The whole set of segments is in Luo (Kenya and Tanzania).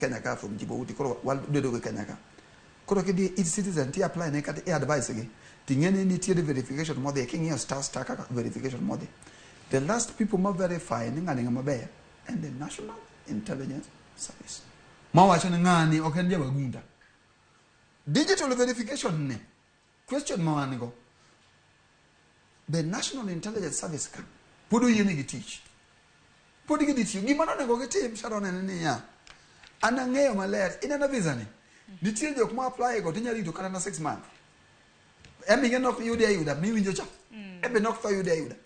Kenya ka from Djibouti koro wabedo go Kenya ka. Koro kidhi e-citizen ti apply ne kata i advice gi ting'e ni nitiere verification modhi king'iyo star star kaka verification modhi. The last people ma verify ni ng'ani ng'ama ber en the National Intelligence Service. Mawacho ni ng'ani ok en jawagunda. Digital verification ni question ma wan go the National Intelligence Service ka pod oyienegi tich pod gidhi tiyo gima nonego gitim Sharon en niya an ang'eyo maler ineno visa ni nitie jok ma apply go tinyalo rito kata na 6 months embe ing'e nok yudi ayuda miwinjo cha embe nok tho yudi ayuda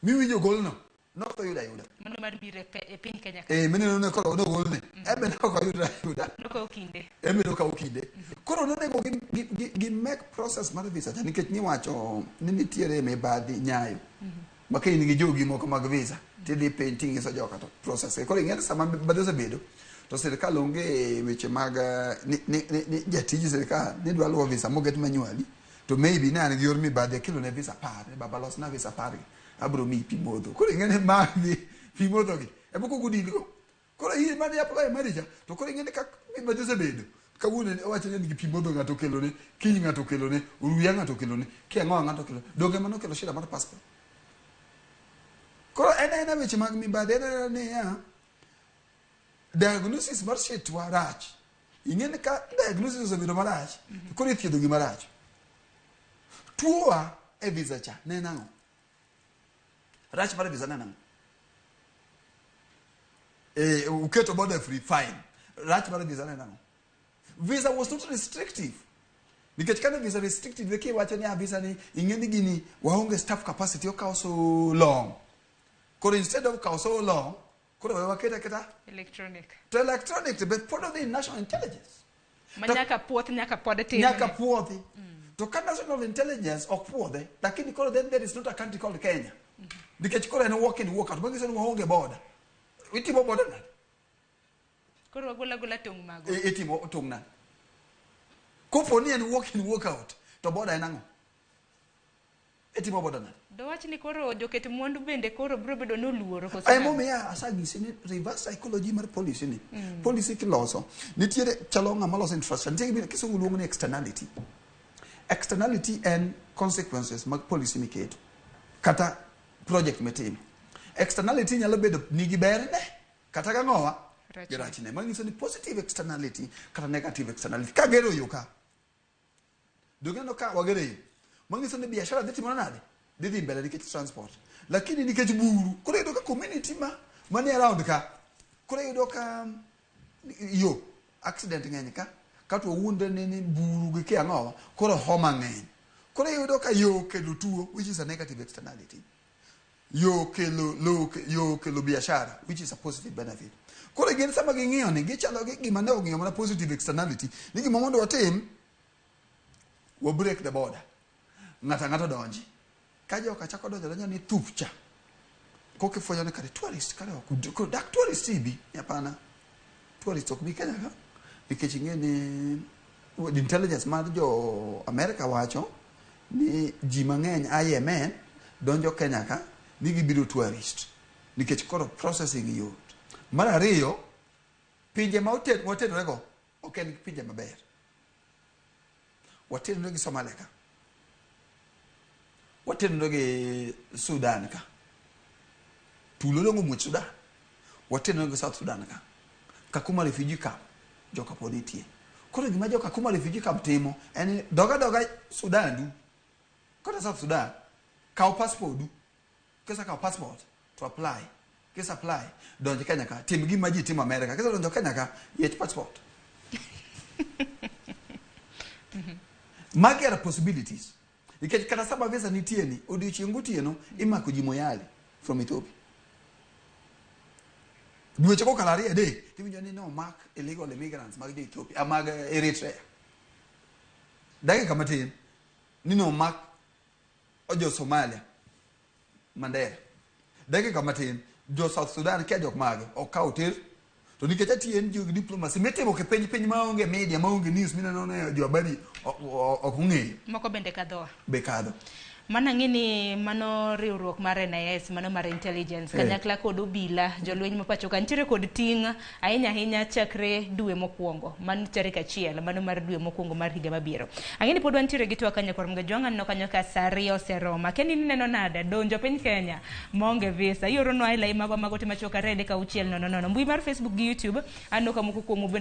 miwinjo golno nok tho yudo ayuda Mano mar biro e e piny Kenya ka. eh mineno ne koro nogolne embe nok oyudre ayuda Nokawo kinde. embe nokawo kinde koro nonego gi, gi, gi, gi make process mar visa cha nikech niwacho ni nitiere mibadhi nyayo ma ka in gi jogi moko mag visa tidhi piny ting'iso joka to process gi. Koro ing'e ni sama mibadhi osebedo to sirikal onge weche mag ni, ni, ni, ni jatij sirikal ni dwa luwo visa moket manually to maybe ne an gi yor mibadhi akelo ne visa 10 ni baba losna visa 10 gi abro miyi pi modho. Koro ing'e ni magi pi modho gi ema kok udil go. Koro in mane apply mari cha to koro ing'e ni ka mibadhi osebedo kawuono owacho ni en gi pi modho ng'ato okelone kiny ng'ato okelone oruya ng'ato okelone kiang'owa ng'ato okelone donge mano okelo shida mar passport. Koro en aena weche mag mibadhi en aena niya diagnosis mar shetwa rach. Ing'e ni ka diagnosis osebedo marach to koro ithiedho gima rach. Tuowa e visa cha ne en ang'o? Rach mar visa ne en ang'o? Eh, uketo border free fine. Rach mar visa ne en ang'o? Visa was not restrictive. Nikech kane visa restrictive kiwacho ni ah, visa ni ing'e ni gini waonge staff capacity okawo so long. Koro instead of kawo so long, koro we waket aketa Electronic. to electronic to be pod odhi national intelligence. Ma nyaka puoth nyaka pod timne. Nyaka puodhi. To ka national intelligence ok puodhe, lakini koro then there is not a country called Kenya. Nikech koro en walk in walk out, manyiso ni waonge border. Itimo border nade? Koro wagola gola tong' mago. Itimo tong' nade? Kopo ni en walk in walk out, to border en ang'o? Itimo border nade? Dowach ni koro joket mwandu bende koro biro bedo ni oluoro koso Ema omiyo asanyisi ni reverse psychology mar policy ni. Policy kiloso, nitiere chalo ng'ama loso infrastructure, nitie gima kisungu luongo ni externality. Externality en consequences mag policy miketo kata project mitimo. Externality nyalo bedo nigi berne kata gang'owa gi rachne. Manyiso ni positive externality kata negative externality. Kagero yo ka, donge ineno ka wagero yo manyiso ni biashara dhi timore nade dhi dhi mbele nikech transport lakini nikech buru koro iyudo ka community ma manie around ka koro iyudo ka yo accident ng'eny ka kato wawuondre ni ni buru gi kia ang'owa koro homa ng'eny koro iyudo ka yo kelo tuo which is a negative externality yo kelo lo yo kelo biashara which is a positive benefit koro gin sama ging'iyo ni gichalo gi gima ne ong'iyo mana positive externality ni gima mondo watim wa break the border ng'ato ang'ato donji ka joka chako donjo donjo ni thup cha koka ifwenyo ni kare tourist kare ok koro dak tourist ibi hapana tourist ok bi Kenya ka nikech ing'e ni intelligence mar jo America wacho ni ji mang'eny a Yemen donjo Kenya ka ni gibiro tourist nikech koro processing yot. Mar ariyo, pinje ma watenore go ok en pinje maber. Watenore gi Somalia ka, watenore gi Sudan ka, tulo dongo muoch Sudan, watenore gi South Sudan ka, Kakuma refugee camp joka pod nitie. Koro gima jo Kakuma refugee camp timo en ni doga doga Sudan du kata South Sudan, kaw passport du, kisekawo passport to apply, kise apply donj Kenya ka, tim gima ji timo America, kisedonjo Kenya ka, yiech passport. Magi are possibilities. Nikech kata sama visa nitie ni, odiochieng' gotieno imako ji Moyale from Ethiopia. Dweche kokalo ariyo adek, tiwinjo ni nomak illegal immigrants mag jo Ethiopia, mag Eritrea. Dakika matin, ni nomak jo Somalia, Mandera. Dakika matin, jo South Sudan kia jok mage, okaw ter. To nikech atiyo NGO gi diplomacy mitimo ke piny piny maonge media, maonge news mineno ne jo habari ok ong'eyo. Moko bende kadhoa. Be kadho. Mana ng'e ni mano riwruok mar NIS, mano mar intelligence, kanyakla kod obila, jolweny ma pacho ka nitiere kod ting' ahinya ahinya chakre dwe mokwongo, mano tarik 1, mano mar dwe mokwongo mar higa mabiro. Ang'e ni pod wantiere gi twak kanyo kor Mgajwang' aneno kanyo ka saa 2 oseromo. Akia ni ineno nade donjo piny Kenya maonge visa. Ioronwa e lai magwa mag ote machuok 2 3 6 0 0. Mbui mar Facebook gi YouTube aneno ka moko kuomu bende